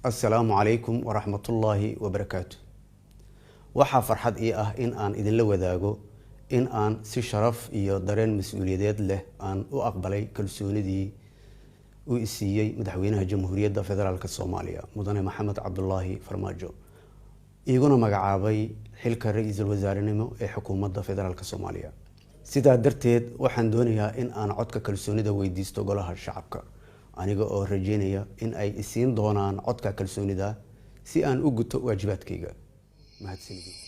Assalaamu calaykum waraxmatullaahi wabarakaatu. Waxaa farxad ii ah in aan idinla wadaago in aan si sharaf iyo dareen mas-uuliyadeed leh aan u aqbalay kalsoonidii uu isiiyey Madaxweynaha Jamhuuriyadda Federaalka Soomaaliya, Mudane Maxamed Cabdulaahi Farmaajo, iiguna magacaabay xilka ra-iisul wasaarenimo ee Xukuumadda Federaalka Soomaaliya. Sidaa darteed, waxaan doonayaa in aan codka kalsoonida weydiisto Golaha Shacabka, aniga oo rajeynaya in ay isiin doonaan codka kalsoonida si aan u guto waajibaadkayga. Mahadsanidin.